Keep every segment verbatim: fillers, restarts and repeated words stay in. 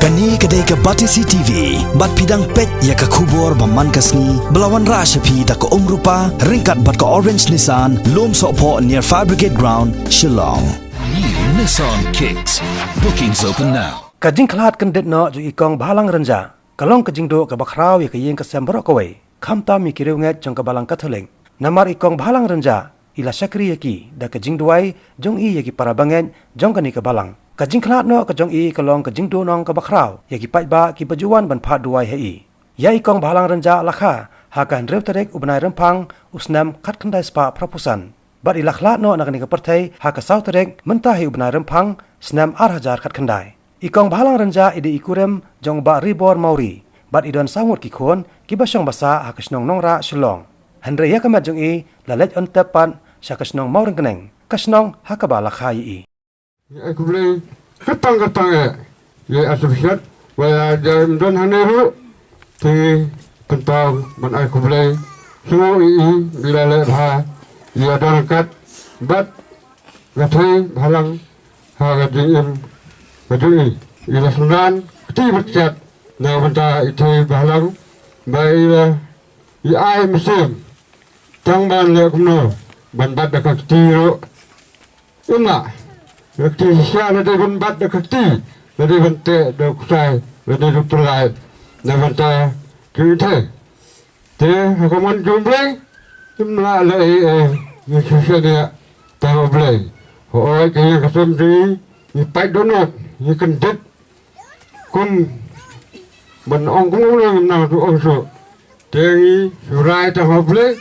Kane ka dei ka Batesi T V, bad phi dang peit ïa ka khubor ba man ka sngi, ba la wanrah sha phi da ka Umrupa, ryngkat bad ka Orange Nissan, Lumsohphoh near Fire Brigade Ground, Shillong. New Nissan Kicks. Bookings open now. Ka jingkhlad kyndit noh jong i Kong Bhalang Rynjah ka long ka jingduh kaba khraw ïa ka ïing ka sem baroh kawei, khamtam ïa ki riewngeit jong ka Balang Katholik. Namar i Kong Bhalang Rynjah i la shakri ïa ki da ka jingduwai jong i ïa ki para bangeit jong kane ka balang. Ka jingkhlad noh ka jong i ka long ka jingduh nong kaba khraw ïa ki paidbah kiba ju wan ban phah duwai ha i. Ïa i Kong Bhalang Rynjah la kha ha ka hynriew tarik u bnai Rymphang u snem khatkhyndai spah phra phew san. Bad i la khlad noh na kane ka pyrthei ha ka saw tarik mynta hi u bnai Rymphang snem ar hajar khatkhyndai. I Kong Bhalang Rynjah i dei i kurim jong u Bah Ribor Mawrie, bad i don saw ngut ki khun kiba shong ba sah ha ka shnong Nongrah Shillong. Hynrei ïa ka met jong i la leit on tep pat sha ka shnong Mawryngkneng, ka shnong ha kaba la kha ïa i. Ngi ai khublei kyrpang kyrpang eh ïa i Archbishop, ba ïa i ym don hangne ruh, te ngi pynpaw ban ai khublei. Sngew ïa i, i la leh bha, i la don ryngkat bad ka thei bhalang ha ka jingim ka jong i. I la synran kti bad kjat na ka bynta i thei bhalang, ba i la, i ai mynsiem tang ban leh kumno, ban bat da ka kti ruh. Ym lah, da ka kti shisha, lada ban bat da ka kti, lada ban teh da u ksai, lada da u tyllai, na ka bynta jong i thei. Te ha ka mon jong U Blei, ym lah leh ei ei, ngi shisha ïa tang U Blei. Hooid, ka ïing ka sem jong ngi, ngi pait dohnud, ngi kyndit. Kum ban ong kumno ngim nang tu ong shuh. Te ngi shu rai tang ha U Blei,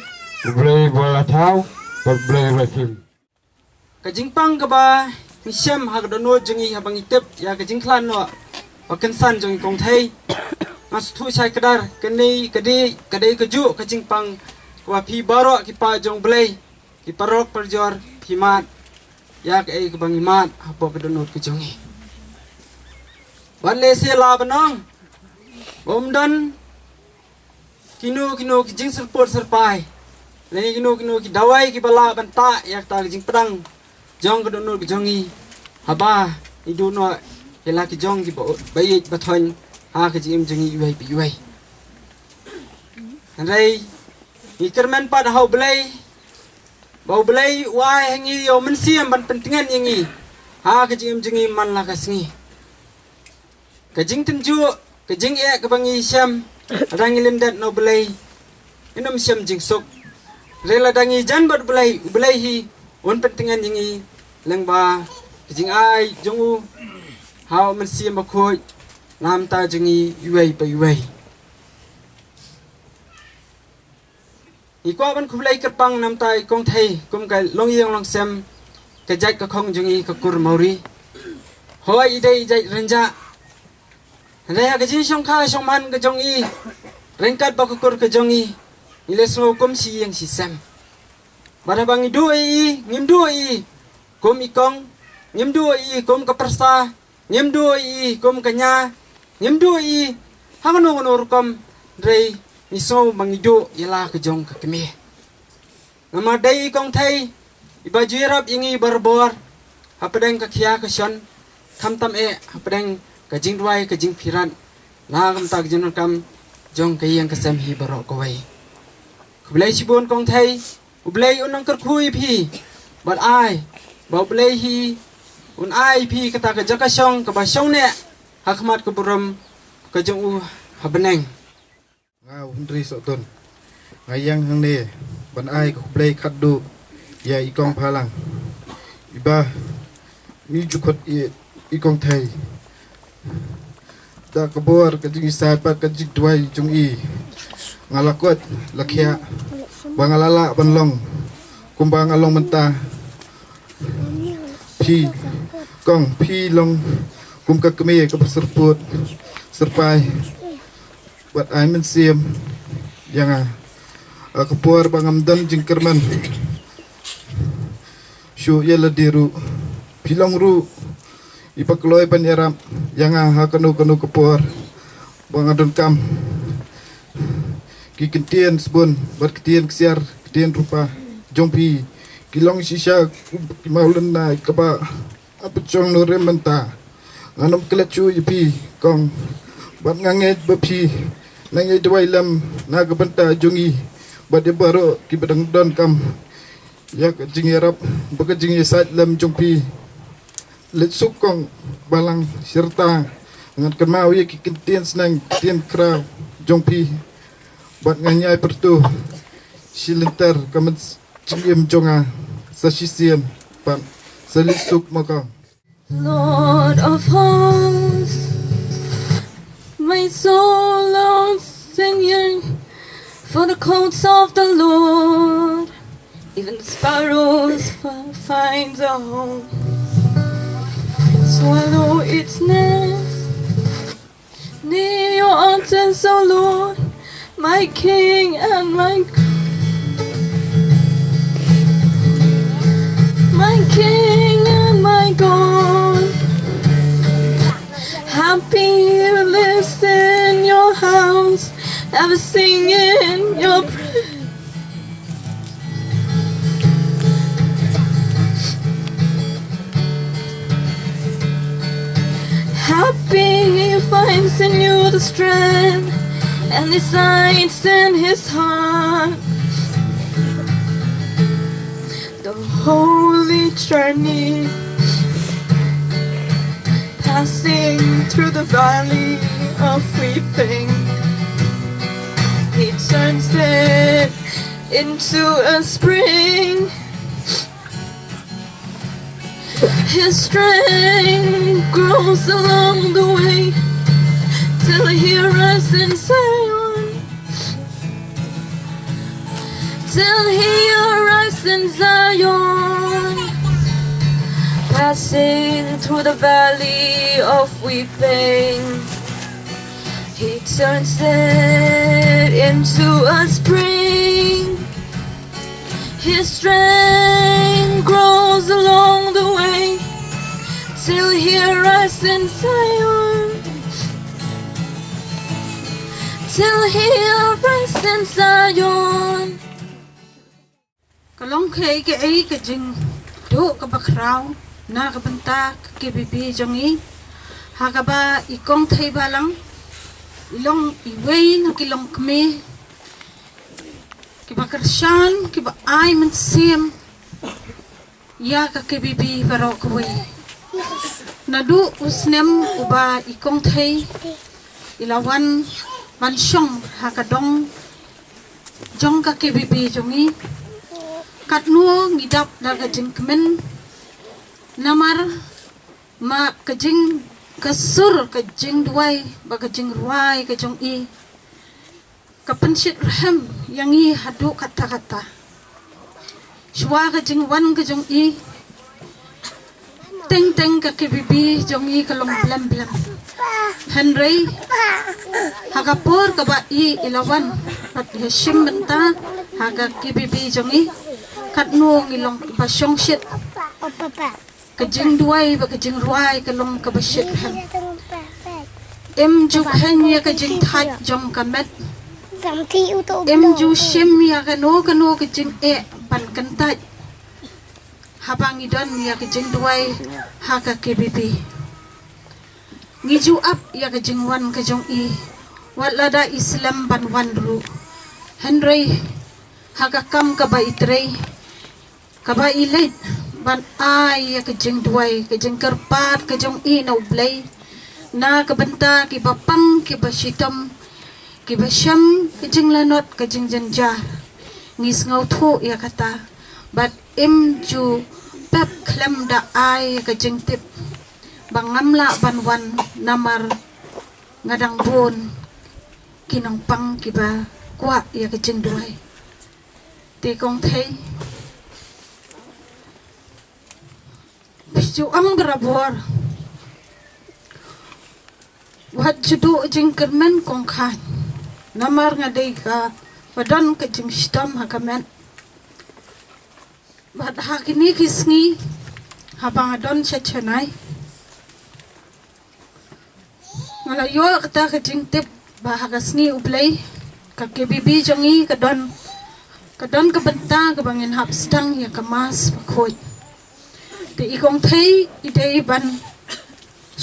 U Blei ba la thaw, bad U Blei ba la shim. Ka jingpang kaba ngi shem ha ka dohnud jong ngi haba ngi tip ïa ka jingkhlad noh ba kynsan jong i Kong Thei. Nga sngewthuh shai kdar, kane ka dei, ka dei kajuh ka jingpang kaba phi baroh ki paid jong U Blei, ki paralok parajor, phi mad ïa kaei kaba ngi mad hapoh ka dohnud ka jong ngi. Wat lehse lah ban ong ba ym don kino kino ki jingsyrpud syrpai, lane kino kino ki dawai kiba lah ban tah ïa kata ka jingpdang jong ka dohnud ka jong ngi, haba ngi duh noh ïa la ki jong kiba, ba ïeit ba thoiñ ha ka jingim jong ngi iwei pa iwei. Hynrei ngi kyrmen pat ha U Blei, ba U Blei u ai ha ngi ïa u Mynsiem ban pyntngen ïa ngi ha ka jingim jong ngi man la ka sngi. Ka jingtynjuh, ka jingeh kaba ngi shem, lada ngi lyndet na U Blei, ngin ym shem jingsuk. Hynrei lada ngi jan bad U Blei, U Blei hi un pyntngen ïa ngi lyngba ka jingai jong u ha u Mynsiem Bakhuid, na ka bynta jong ngi iwei pa iwei. Ngi kwah ban khublei kyrpang na ka bynta i Kong Thei kum ka longïing longsem, ka jait ka khong jong ngi ka kur Mawrie. Hooid, i dei i jait Rynjah, hynrei ha ka jingshongkha shongman ka jong i ryngkat bad ka kur ka jong i, ngi la sngew kum shi ïing shi sem. Bad haba ngi duh ïa i, ngim duh ïa i kum i kong, ngim duh ïa i kum ka pyrsa, ngim duh ïa i kum ka nia, ngim duh ïa i ha kano kano rukom, hynrei ngi sngew ba ngi duh ïa la ka jong ka kmie. Namar dei i Kong Thei iba ju ïarap ïa ngi barabor hapdeng ka khia ka shon, khamtam eh hapdeng ka jingduwai ka jingpyrkhat, na ka bynta ka jingdonkam jong ka ïing ka sem hi baroh kawei. Khublei shibun Kong Thei. U Blei un nang kyrkhu ïa phi bad ai ba U Blei hi un ai ïa phi kata ka jaka shong kaba shong neh ha khmat ka burom ka jong u ha bneng. Nga u Henry Sohtun, nga ïeng hangne ban ai ka khublei khatduh ïa i Kong Bhalang, iba ngi ju khot ïa i Kong Thei. Da ka bor ka jingisai bad ka jingduwai jong i, nga la kut la khiah ba nga la lah ban long kumba nga long mynta. Phi, Kong, phi long kum ka kmie kaba syrpud syrpai bad ai mynsiem ïa nga ha ka por ba ngam don jingkyrmen shuh ïa lade ruh. Phi long ruh iba kloi ban ïarap ïa nga ha kano kano ka por ba nga donkam. Ki ktien sbun bad ktien ksiar, ktien rupa jong phi ki long shisha kum ki mawlynnai kaba nga pynshong nongrim mynta. Ngan ym klet shuh ïa phi, kong. Bad nga ngeit ba phi nang ïai duwai lem na ka bynta jong ngi bad ïa baroh kiba dang donkam ïa ka jingïarap bad ka jingïasaid lem jong phi. Leit suk, kong balang, shirta. Ngan kynmaw ïa ki ktien sneng, ktien khraw jong phi. Bad ngan ïai pyrto shi lynter ka mynsiem jong nga sa shisien. Bad sa leit suk mo, kong. Lord of hosts, my soul longs in you for the courts of the Lord. Even the sparrows f- finds a home, swallow its nest near your altars, O Lord, my King and my my King and my God. Happy who lives in your house, ever singing your praise. Happy he finds in you the strength and delights in his heart. The holy journey, passing through the valley of weeping, he turns it into a spring. His strength grows along the way till he arrives in Zion. Till he arrives in Zion, passing through the valley of weeping, he turns it into a spring. His strength grows along the way till he arrives in Zion. Till he arrives in Zion. Ka long kaei kaei ka jingduh kaba khraw na ka bynta ka K B B jong i, ha kaba i Kong Thei Balang i long iwei na ki longkmie kiba kyrshan, kiba ai mynsiem ïa ka K B B baroh kawei. Naduh u snem uba i Kong Thei i la wan ban shong ha ka dong jong ka K B B jong i, katno ngi dap da ka jingkmen, namar ma ka jing, ka sur, ka jingduwai bad ka jingrwai ka jong i ka pynshit rhem ïa ngi haduh katta katta. Shuwa ka jingwan ka jong i, teng teng ka K B B jong i ka long blem blem. Hynrei ha ka por kaba i i la wan bad i shim bynta ha ka K B B jong i, katno ngi long ba shongshit. Ka jingduwai bad ka jingrwai ka long kaba shit rhem. Im ju kheiñ ïa ka jingthait jong ka met. Im ju shim ïa kano kano ka jingeh ban kyntait haba ngi don ïa ka jingduwai ha ka K B B. Ngi ju ap ïa ka jingwan ka jong i, wat lada i slem ban wan ruh. Hynrei ha ka kam kaba i trei, kaba i leit ban ai ïa ka jingduwai, ka jingkyrpad ka jong i na U Blei na ka bynta kiba pang, kiba shitom, kiba shem ka jinglanot, ka jingjynjar. Ngi sngewthuh ïa kata bad im ju pep khlem da ai ïa ka jingtip ba ngam lah ban wan namar nga dang bun ki nongpang kiba kwah ïa ka jingduwai. Te Kong Thei, phi ju ong barabor, wat ju duh jingkyrmen Kong Khaiñ, namar nga dei kaba don ka jingshitom ha ka met. Bad ha kine ki sngi haba nga don sha Chennai, nga la ïoh kata ka jingtip ba ha ka sngi U Blei ka K B B jong i ka don, ka don ka bynta kaba ngin hap sdang ïa ka Mass bakhuid. Te i Kong Thei i dei ban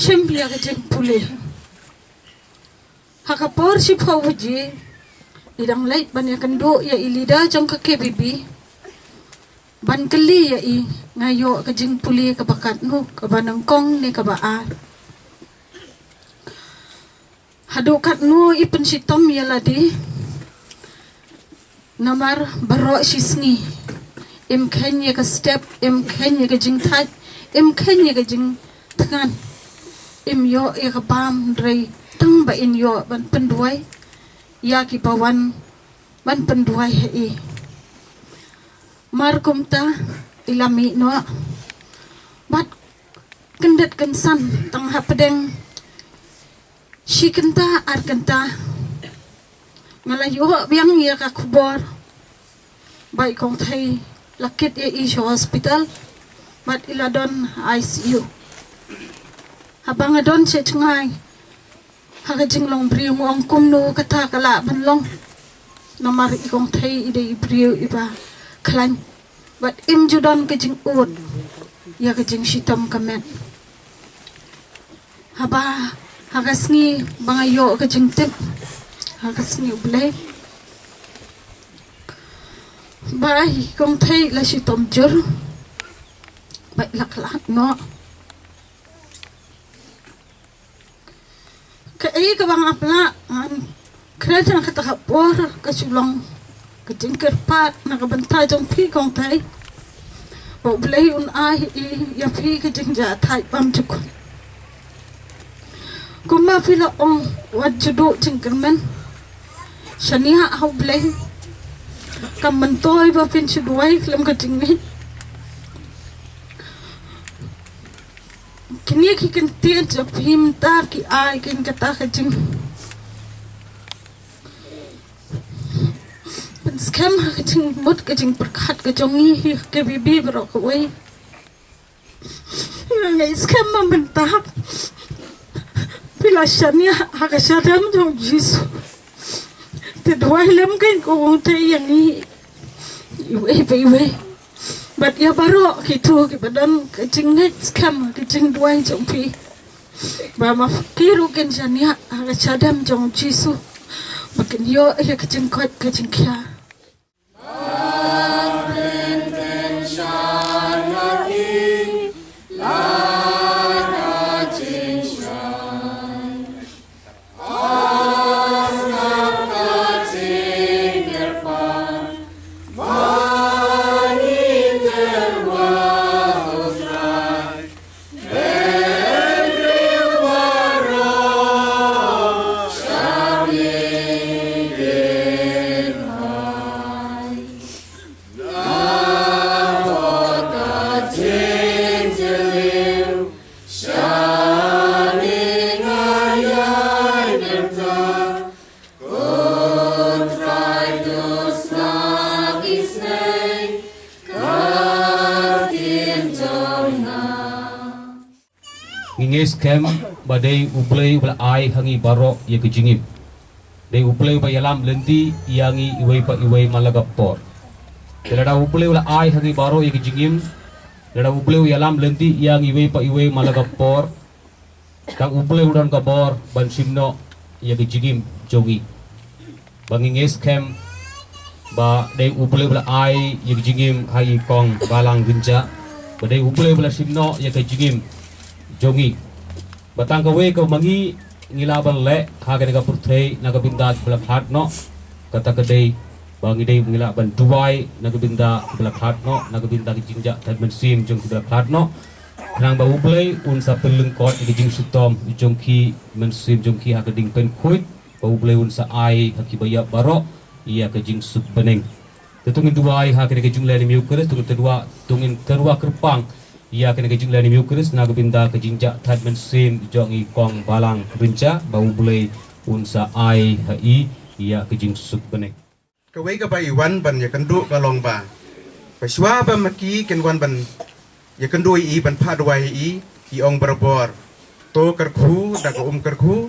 shim ïa ka jingpule. Ha ka por shiphew baje i dang leit ban ïakynduh ïa i leader jong ka K B B ban kylli ïa i, nga ïoh ka jingpule kaba katno, kaba nyngkong ne kaba ar. Haduh katno i pynshitom ïa lade. Namar baroh shi sngi im kheiñ ïa ka step, im kheiñ ïa ka jingthait, im kheiñ ïa ka jingthngan. Im ïoh ïa ka bam, hynrei tang ba in ïoh ban pynduwai ïa kiba wan ban pynduwai ha i. Mar kumta i la mih noh. Bad kyndit kynsan tang hapdeng shi kynta ar kynta nga la ïoh biang ïa ka khubor ba i kong Thei la kit ïa i sha hospital bad i la don ha I C U. Haba nga don sha jngai ha ka jinglong briew nga ong kumno kata ka lah ban long. Namar i kong Thei i dei i briew iba khlaiñ bad im ju don ka jingud ïa ka jingshitom ka met. Haba ha ka sngi ba nga ïoh ka jingtip ha ka sngi U Blei ba i kong Thei la shitom jur bad la khlad noh. Kaei kaba nga pla ngan kren ha kata ka por ka shu long ka jingkyrpad na ka bynta jong phi kong Thei. Ba U Blei un ai ïa phi ka jingjahthait bymjukut. Kumba phi la ong, wat ju duh jingkyrmen, shaniah ha U Blei. Kam myntoi ba phin shu duwai khlem ka jingngeit. Kine ki kyntien jong phi mynta ki ai kein kata ka jing pynskhem ha ka jingmut ka jingpyrkhat ka jong ngi hi ha K B B baroh kawei. Nga ngeit skhem ba mynta phi la shaniah ha ka shadem jong U Jisu. Te duwai lem kein ko kong Thei ïa ngi iwei pa iwei. Bad ïa baroh kito kiba don ka jingngeit skhem ha ka jingduwai jong phi. Ba ma ki ruh kin shaniah ha ka shadem jong U Jisu. Ba kin ïoh ïa ka jingkoit ka jingkhiah. Ngi ngeit skhem ba dei U Blei uba la ai ha ngi baroh ïa ka jingim. Dei U Blei uba ïalam lynti ïa ngi iwei pa iwei man la ka por. Te lada U Blei u la ai ha ngi baroh ïa ka jingim, lada U Blei u ïalam lynti ïa ngi iwei pa iwei man la ka por, tang U Blei u don ka bor ban shim noh ïa ka jingim jong ngi. Ba ngi ngeit skhem ba dei U Blei uba la ai ïa ka jingim ha i kong Balang Rynjah, ba dei U Blei uba la shim noh ïa ka jingim jong ngi. Ba tang kawei kaba ma ngi ngi lah ban leh ha kane ka pyrthei na ka bynta kiba la khlad noh, kata ka dei ba ngi dei ngi lah ban duwai na ka bynta kiba la khlad noh, na ka bynta ka jingjahthait mynsiem jong kiba la khlad noh. Khnang ba U Blei un sa pynlyngkot ïa ka jingshitom jong ki, mynsiem jong ki ha ka ding pynkhuid, ba U Blei un sa ai ha kiba ïap baroh ïa ka jingsuk bneng. Te to ngin duwai ha kane ka jingleh Niam Ïukris, to ngin tyrwa, to ngin tyrwa kyrpang ïa kane ka jingleh Niam Ïukris na ka bynta ka jingjahthait mynsiem jong i kong Balang Rynjah, ba U Blei un sa ai ha i ïa ka jingsuk bneng. Kawei kaba i wan ban ïakynduh ka long ba, ba shuwa ba ma ki kin wan ban ïakynduh ïa i, ban phah duwai ïa i, i ong barabor, to kyrkhu da ka um kyrkhu,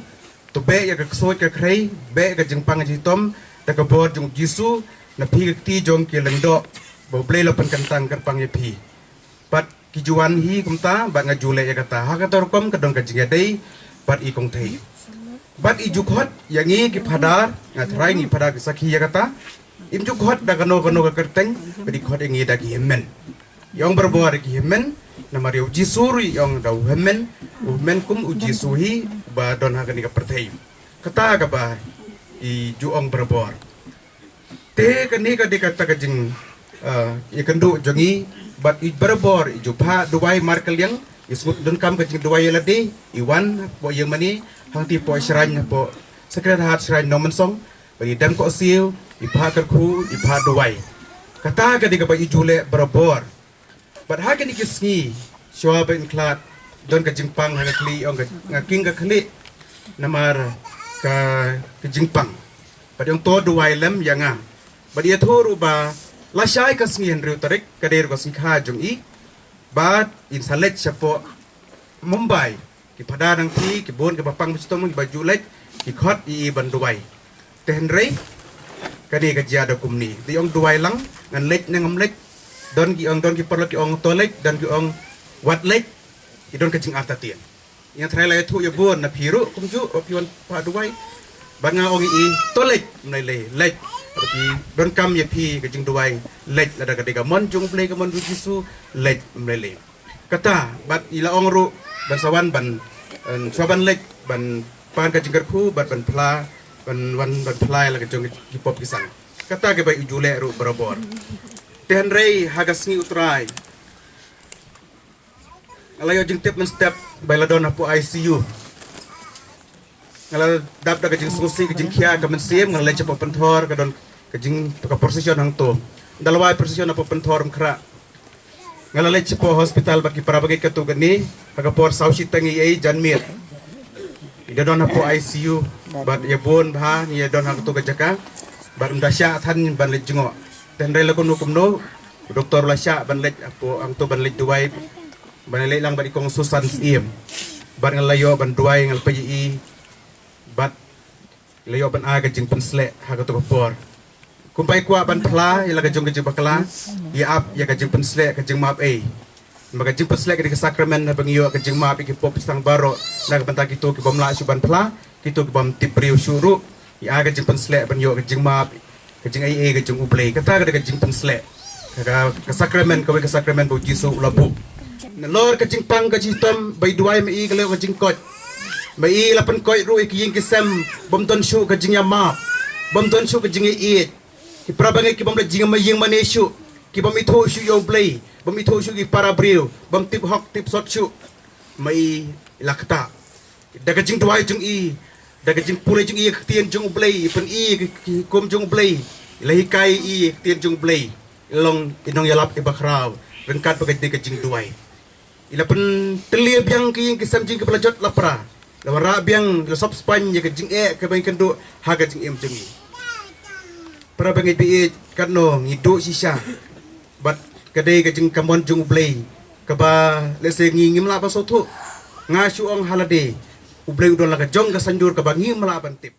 to beh ïa ka ksuid ka khrei, beh ïa ka jingpang jingtom da ka bor jong U Jisu na phi ka kti jong ki lyngdoh, ba U Blei la pynkyntang kyrpang ïa phi. Bad Ki ju wan hi kumta bad nga ju leh ïa kata. Ha kata rukom ka don ka jingïadei bad i kong thei. Bad i ju khot ïa ngi ki phadar, nga trai ngi phadar ki sakhi ïa kata. Im ju khot da kano kano ka kyrteng, bad i khot ïa ngi da ki hynmen. I ong barabor ki hynmen, namar ïa u Jisu ruh i ong da u hynmen, u hynmen kum u Jisu hi ba don ha kane ka pyrthei. Kata kaba i ju ong barabor. Te kane ka dei kata ka jing, ah, ïakynduh jong ngi, bad i barabor i ju phah duwai markylliang, i sngewdonkam ka jingduwai ïa lade, i wan hapoh ïing mane, hangtei hapoh shrine, hapoh Sacred Heart Shrine Nongmynsong, bad i dem khohsiew, i phah kyrkhu, i phah duwai. Kata ka dei kaba i ju leh barabor. Bad ha kine ki sngi, shuwa ban khlad, don ka jingpang ha ka khlieh, ong ka, nga king ka khlieh, namar ka, ka jingpang. Bad i ong to duwai lem ïa nga. Bad ïathuh ruh ba, lashai ka sngi hynriew tarik, ka dei ruh ka sngi kha jong i. Bad in sa leit shapoh Mumbai. Ki phadar nangtei, ki bun kiba pang ba shitom kiba ju leit, ki khot ïa i ban duwai. Te hynrei, kane ka jia da kumne. Te i ong duwai lang, ngan leit ne ngam leit. Don ki ong, don ki paralok ki ong to leit, don ki ong wat leit. Ki don ka jingartatien. Ïa trai la ïathuh ïa bun na phi ruh kumjuh, ba phi wan phah duwai. Bad nga ong ïa i, to leit, ym lei lei, leit. Bad ki donkam ïa phi ka jingduwai, leit lada ka dei ka mon jong U Blei ka mon jong U Jisu, leit, ym lei lei. Kata, bad i la ong ruh, ban sa wan ban, eh, shuwa ban leit, ban pan ka jingkyrkhu, bad ban phla, ban wan ban phla ïa la ka jong ki pop ki sang. Kata kaba i ju leh ruh barabor. Te hynrei ha ka sngi U Trai. Nga la ïoh jingtip mynstep, ba i la don hapoh I C U. Nga la dap da ka jingsngewsih ka jingkhia ka mynsiem, nga la leit shapoh Pynthor, ka don ka jing ka procession hangto. Nga la wai procession hapoh Pynthor Umkhrah. Nga la leit shapoh hospital bad ki para bangeit kato kane, ha ka por saw shi tang eiei janmiet. I da don hapoh I C U, bad ïa bun bha, ngi ïa don ha kato ka jaka, bad ym da shah than ban leit jngoh. Te hynrei la kumno kumno, u doktor la shah ban leit hapoh hangto ban leit duwai, ban leit lang bad i kong Susan Syiem. Bad nga la ïoh ban duwai, nga la peit ïa i, bad la ïoh ban ai ka jingpynsleh ha kato ka por. Kumba i kwah ban phla ïa la ka jong ka jingbakla, i ap ïa ka jingpynsleh ka jingmap ei. Namar ka jingpynsleh ka dei ka sakramen haba ngi ïoh ka jingmap ïa ki pop ki seng baroh, na ka bynta kito ki bym lah shuh ban phla, kito ki bym tip briew shuh ruh. I ai ka jingpynsleh ban ïoh ka jingmap, ka jingaiei ka jong U Blei. Kata ka dei ka jingpynsleh. Ka, ka, ka sakramen, kawei ka sakramen ba U Jisu u la buh. Nalor ka jingpang ka jingshitom, ba i duwai ma i ka la ïoh ka jingkoit. Ma i la pynkoit ruh ïa ki ïing ki sem, bym don shuh ka jingïamap. Bym don shuh ka jingaiei. Ki para bangeit ki bym la jingmane shuh. Ki bym ithuh shuh ïa U Blei. Bym ithuh shuh ki para briew. Bym tip hok tip sot shuh. Ma i la ktah. Da ka jingduwai jong i, da ka jingpule jong i ïa ka ktien jong U Blei, i pyni ïa ki hukum jong U Blei, i la hikai i ïa ka ktien jong U Blei, i long i nongïalap iba khraw, ryngkat bad ka dei ka jingduwai. I la pyntylli biang ki ïing ki sem jong i kiba la jot la pra, la wanrah biang, la sop spaiñ ïa ka jingeh kaba ngi kynduh ha ka jingim jong i. Para bangeit ba ïeit, katno ngi duh shisha. Bad ka dei ka jingkmen jong U Blei. Kaba lehse ngi ngim lah ban sngewthuh. Nga shu ong ha lade. U Blei u don la ka jong ka saiñdur kaba ngim lah ban tip.